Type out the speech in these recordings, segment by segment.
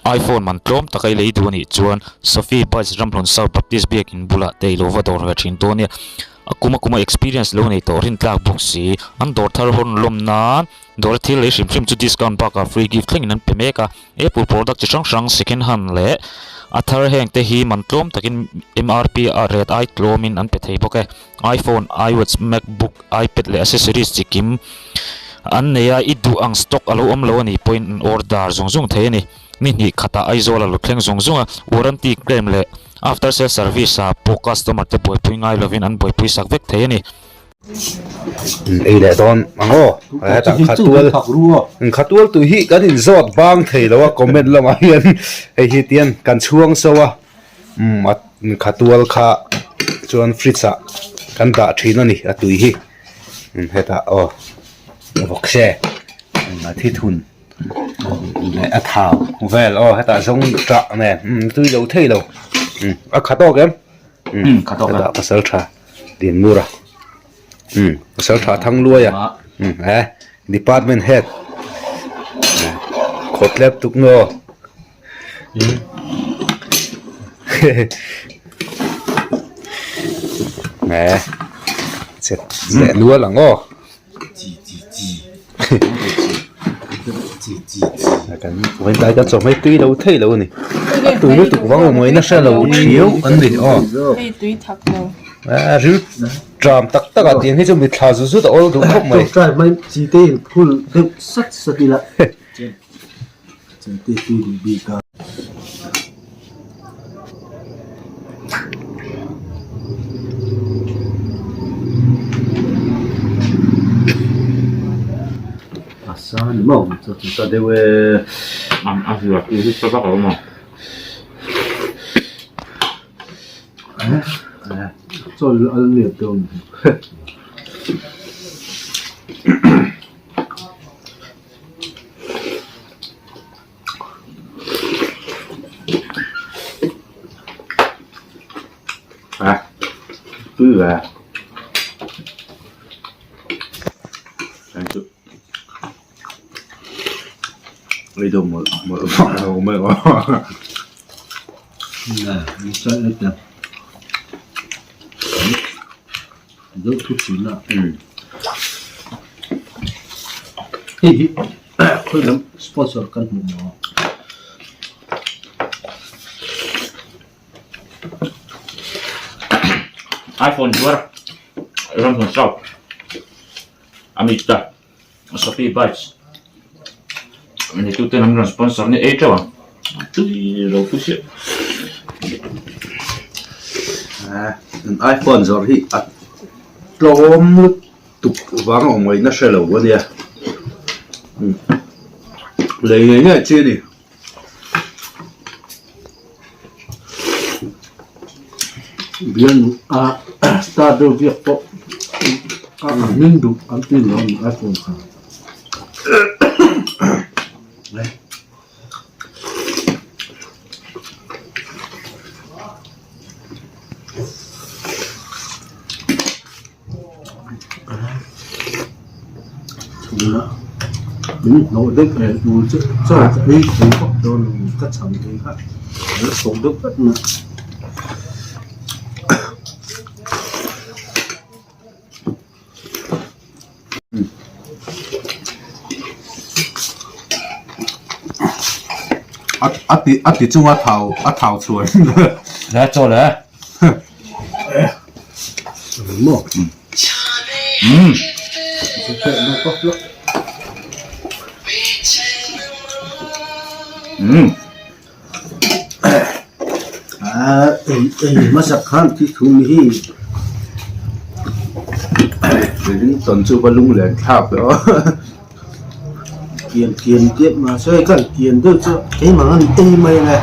iPhone man tlawm taka i lei duh a nih chuan Sophie Bites Ramhlun South Baptist Biakin bulah te i lo va dawr ve thin dawn nia. A kum a kuma experience lo nei tawh rintlak bawk si. An dawr thar hawn lawm nan dawra thil lei hrim hrim chu discount bakah free gift thlengin an pe mek a. Apple product chi hrang hrang second hand leh a thar heng te hi man tlawm takin MRP a rate ai tlawmin an pe thei bawk e. iPhone, iWatch, MacBook, iPad leh accessories chi kim an nei a, i duh ang stock a lo awm lo a nih pawhin an order zung zung thei a ni. Ni hnih khatah Aizawl a lo thleng zung zung a, warranty claim leh after sale service ah pawh customer te buaipui ngai lovin an buaipui sak vek thei a ni. Ei leh dawn ang aw, hetah khatual khatual tui hi kan inzawt bang thei lo a comment lamah hian hei hi tian kan chhuang so a. Umm a khatual kha chuan fridge ah kan dah thin a ni a tui hi umm hetah aw vawk se a thi thun leh a thau vel aw hetah zawng tah nen umm tui lo thei lo umm a khat awk em umm hetah pasal tha Dinmura umm pasal tha Thangluaia umm he department head khawtlep tuk nu aw. Nè chep leh nual ang aw kan vawiin kan chawhmeh tui lo thei lo a ni a tui lutuk vang awm ngaihna hre lo thiau an ni aw a ril tram tak tak ah tiang hi chu mitthla zut zut a awl duh khawp mai. À, tui về. Lấy đồ một một đồ mới có. Nè, một ít nè. Deuh thu thin a. Hei hi khawi lam sponsor kan hmuh maw? iPhone zuar Ramhlun South Amita Sophie Bites neitu ten an rawn sponsor ni ei teuh ang tui ropui chiah. iPhone zawrh hi a tlawm lutuk vang a awm ngaihna hre lo a nia lei ngei ngei chi a ni. Bian a star deuh viak pawh a hming duh an ti lo a ni iPhone kha. Min hnawh deuh leh tur chu chaw ka ei thei vak dawn lo ka cham thei kha a la sawm deuh tlat mai. A ti a ti chunga thau a thau chhuan le chaw le maw um um a ei ei hmasa khan thi thum hi Ring tawn chu va lung len thlak ve aw. Kian kian tep mahse kan kian deuh chu keimah an ei mai ang e.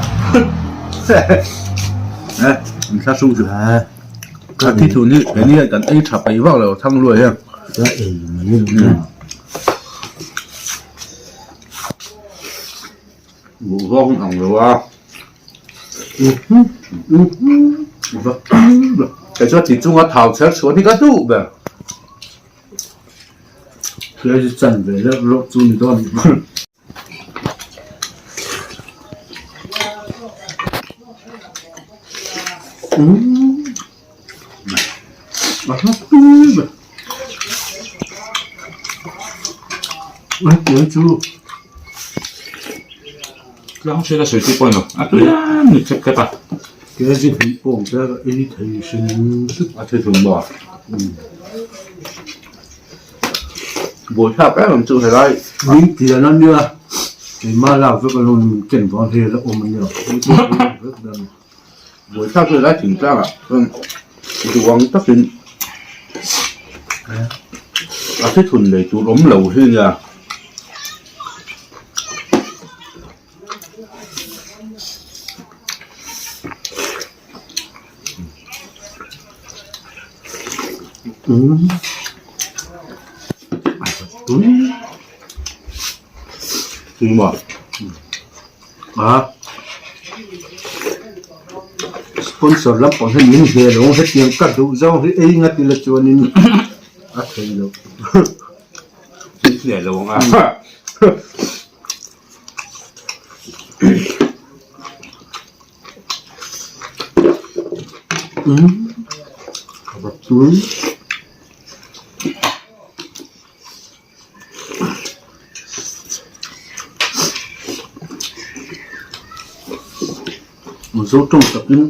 Eh, in thla hrung chu. A thi thun hi kei ni kan ei tha peih vak lo thang luai hian. Ka ei mai ang. Buh vawng ang lo a. Kei chuan ti chunga thau chher chhuah hi ka duh ber. Thil hi chan ve leuh leuh chu ni dawn. A hla tui ber. A tui chu. Tlang hriat a sawi tih pawh a ni lo. A tui a ni khep khep a. Kg hnih pawh te ei thei hrim hrim. A thi thun maw? Buaithlak em em chu helai. Min tian a nia, keimah lak vek alawm min ken vang hi la awm a nia. Buaithlak chu helai thingtlangah chuan duang takin a thi thun lei tur awm lo hi nia. Sponsor lampang hian min hne lo hetiang ka duh zawng hi ei ngat ila chuanin a thei lo. Min hne lo ang a. Mizo tawng takin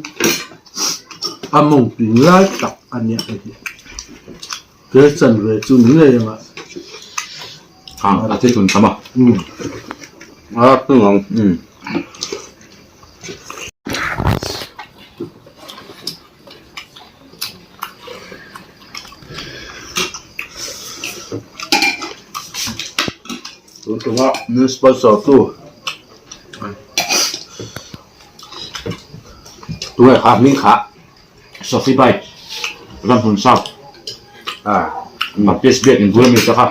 a mawng ping lai tak a nia hei hi. Tel chanve chu ni ngei anga. A thi thun tham a. A tung ang. Tun tumah min sponsor tu Tunge kha hming kha Sophie Bike Ramhmun South Baptist Biak in bul ami te kha.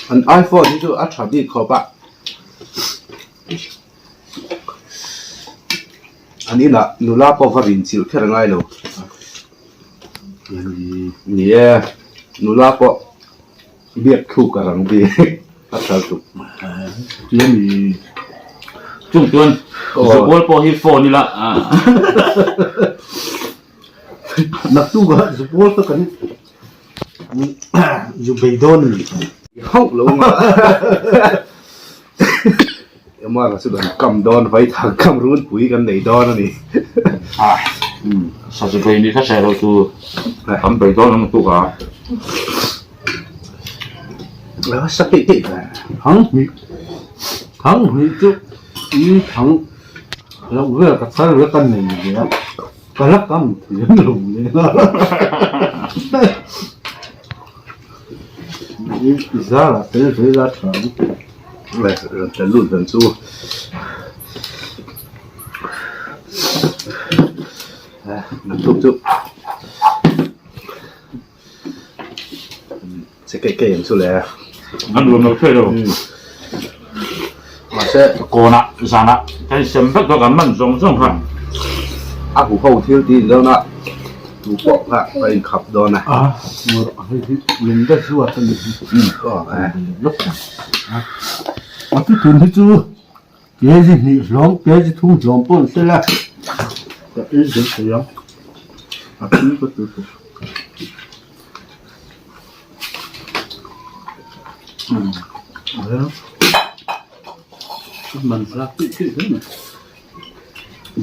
An iPhone hi chu a tha bik khawp a. An inah nula pawh va rin chilh kher a ngai lo. Ni e, nula pawh biak thluk a rang bik a tha lutuk. Chung chuan Zupawl pawh hi phone ila. Naktuk ah Zupawl ka kan Zu bei dawn a ni. Hauh lo nga. Ema ka chu kan kam dawn vai thang kam runpui kan nei dawn a ni. Sa zu bei ni kha hre lo chu kan bei dawn ang tuk a. Sa keih keih ve. Thang hnih thang hnih chu i thang loh vel ka chhar ve ka nei ve a. Ka la kam thiam lo leh nghal a. I zarah tel ve ila tha ang. Le rawn tel lut dan chu. Naktuk chu che keih keih ang chu le. An nuam lo thei lo. Mahse kawnah zanah kan sem vek dawn kan man zawng zawng kha. A huho thil tih in dawn a, tu pawh kha ka inkhap dawn a. A hei hi lung deuh zuat a ni hi. A chu tun hi chu kg hnih hlawm kg thum hlawm pawh an sel a, ka ei zel thei ang a tui ka ti tawh.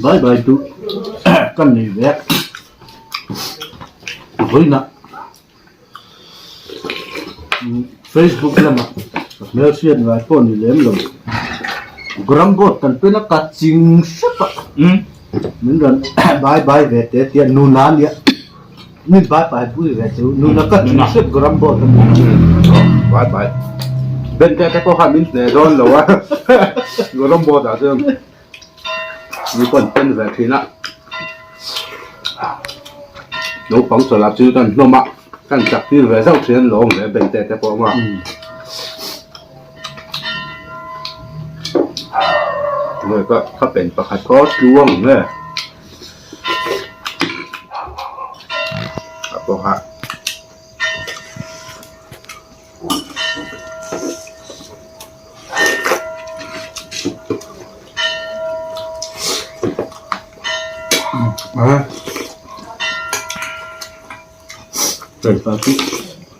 Bye bye tu kan nei ve vawiinah Facebook lamah ka hmelhriat ngai pawh ni lem lo gram board kan pen a ka ching hrep a min rawn bye bye ve te tia nuna nia. Min bai pai pui ve chu nuna ka chu hrep gram board a ni. Bai bai. Ben te te pawh khan min hne dawn lo a. Gram board ah chuan mi pawn pen ve thin a. Naupang chawlh ah chu kan hlawm a, kan chak tir ve zauh thin an lo awm ve Ben te te pawh a. Ka pen pakhat khaw tluang nge. A pawh a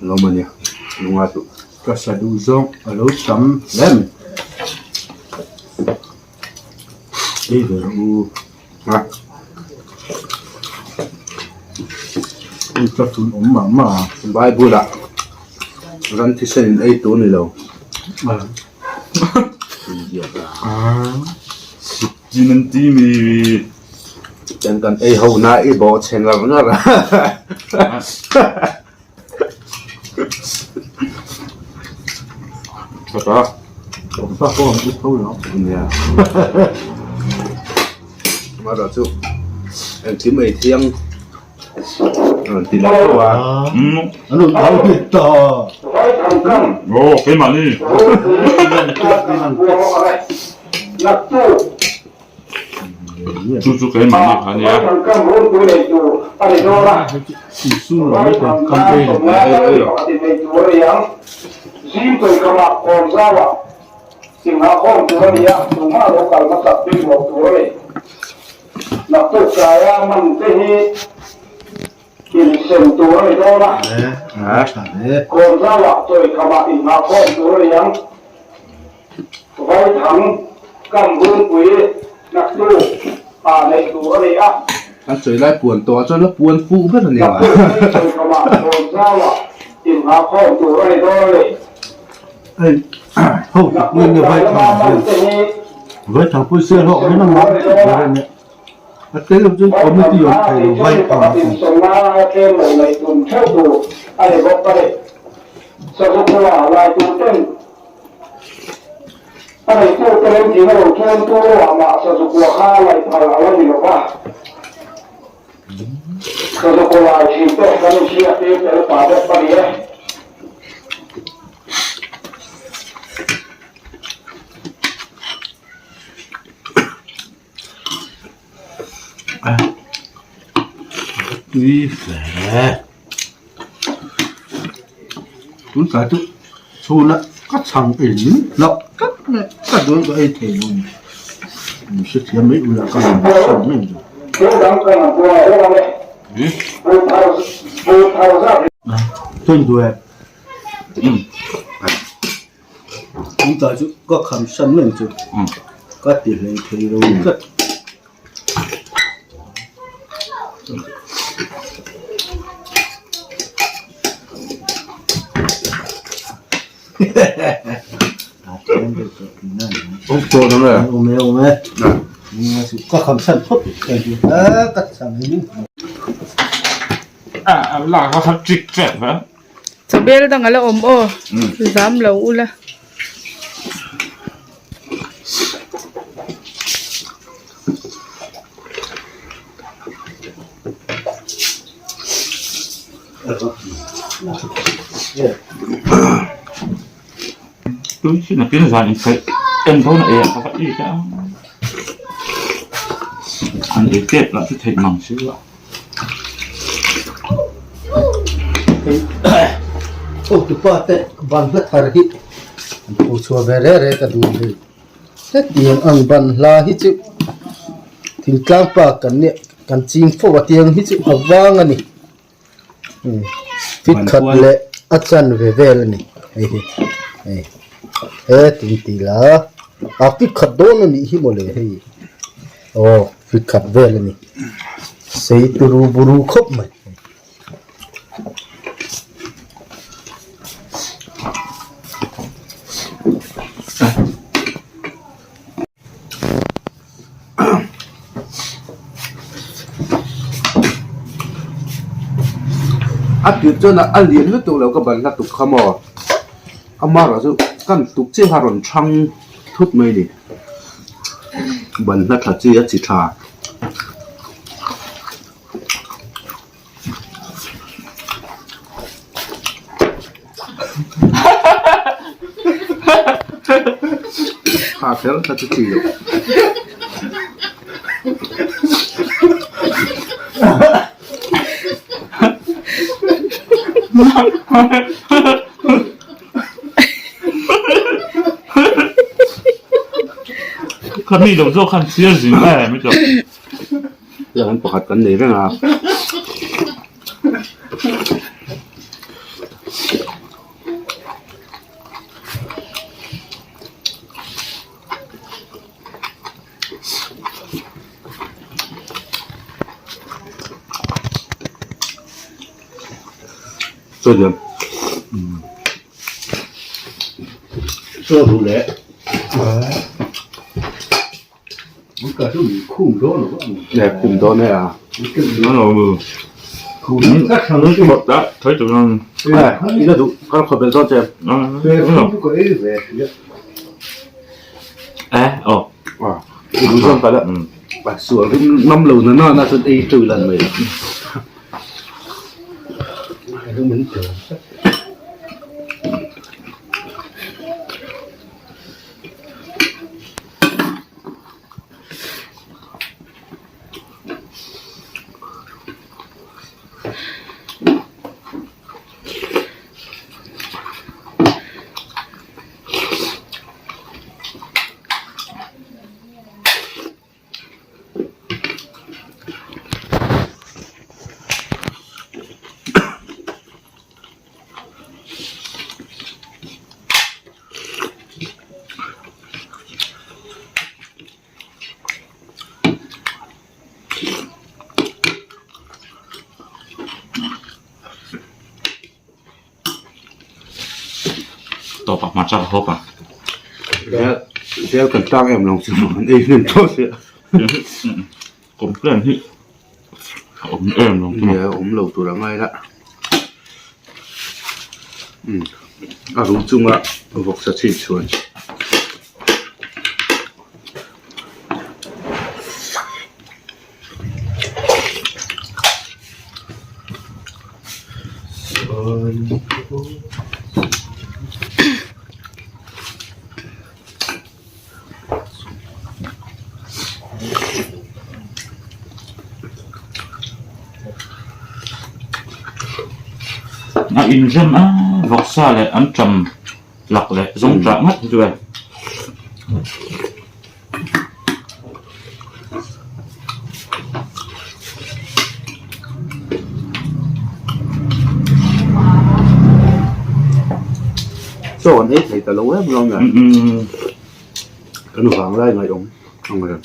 Lo mania lunga chu ka sa duh zawng a lo tam hle mai. Ei ve rawh u. Ha. Ui ka tun awm mah mah a. Bible ah ram thisen in ei tur ni lo. Chin an ti mi. Kan kan ei ho na i bawh chhe ngar ngar a. Tha ta pawh an tho lo. Nia. Amaherawh chu engkim ei thiang rawn ti leh tho a. An rawn au hit ta. Aw keimahni. Chu chu keimahni kha ania. An sawi lai puan tawh ah chuan la puan fuh ber a ni ang a. Ho tak nge nge vai thang hian vai thang pawh sial hlawk hian a ngah tlat ber a nia. A tel lo chuan committee awm thei lo vai thang a chu. Tui hle. Tun tlai chu chhuna ka chhang ei min hlauh tlat mai ka dawn ka ei thei lo a ni. Min hrethiam mai ula ka han sawi mai ang chu. Tun duh e. Tun tlai chu ka kham san mai ang chu. Ka ti hlei thei lo tlat. Ka kham san phawt ka chang hi Chawbel dang a la awm aw zam lo ula. Hotupa te ban hla thar hi an pho chhuah ve reh reh ka duh hei hetiang ang ban hla hi chu thingtlang pa kan nia kan ching fo a tiang hi chu a vang a ni fit khat leh a chan ve vel a ni hei hi hei he tui tih la a fit khat dawn a nih hi mawle hei aw fit khat vel a ni sei turu buru khawp mai. A tir chuan a lian lutuk lo ka ban hla tuk kha maw amaherawh chu kan tuk chiah kha a rawn thang thut mai a ni ban hla tha chi a chi tha. Kha kher kha chu chi loh. Kha mi lo zawk khan chhiar zing em i tawh. Tiang pakhat kan nei reng a. Chaw Chaw duh leh Khum dawn e a. Ila duh kal khawp belh dawn che. I duh zawn palh a. Sual rim ngam lo na na na chuan ei teuh lan mai lo. Tawp a hmarcha ka hawp a. Zel kan tlang em lo chu an ei hnem tawh sia. Complain hi a awm em lo chu. Nia awm lo tur a ngai la. A rum chunga vawksa chhip chhuan. A inrem a vawksa leh an ṭam lak leh zawng ṭah ngat hi chu e. Chaw an ei thei ta lo em lo nge kan vang lai ngaih awm ang reng.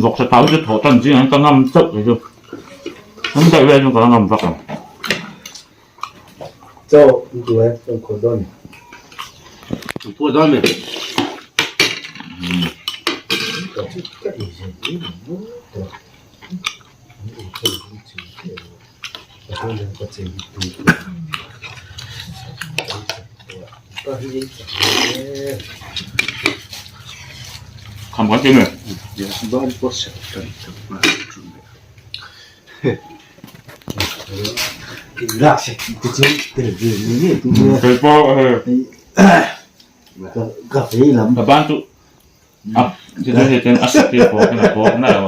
Vawksa thau chu thawh tan zingah hian ka ngam chauh kei chu. An daih vel chu ka la ngam vak ang. Kham kan ti mai. Kei pawh hei ka ban chu a hei ten a sik pawh khan a bawk na lo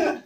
a.